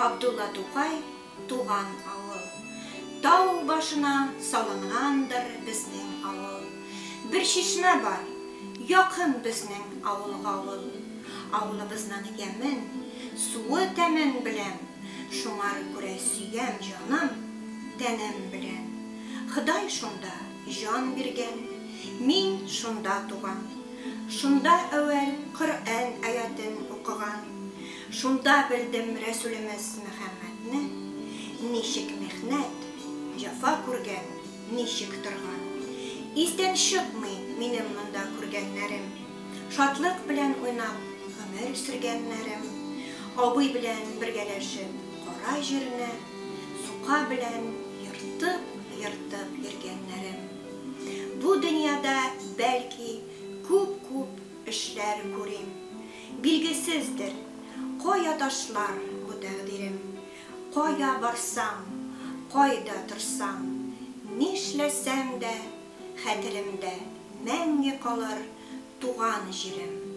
Габдулла Тукай туган авыл. Тау башына салынгандыр безнең авыл. Бер чишмә бар, якын безнең авылга ул. Авылыбызның ямен, суы тәмен беләм, Шуңар күрә сөям җаным, тәнем белән. Ходай шунда җан биргән, мин шунда туган. Шунда әүвәл Коръән аятен укыган. Шунда белдем Рәсүлемез Мөхәммәдне, Ничек михнәт, җәфа күргән, ничек торган. Истән чыкмый минем монда күргәннәрем, Шатлык белән уйнап гомер сөргәннәрем, Абый белән бергәләшеп кара җирне Сука белән ертып-ертып йөргәннәрем. Бу дөньяда, бәлки, күп-күп эшләр күрим, Билгесездер, кая ташлар бу тәкъдирем. Кая барсам, кайда торсам, нишләсәм дә, Хәтеремдә мәңге калыр туган җирем.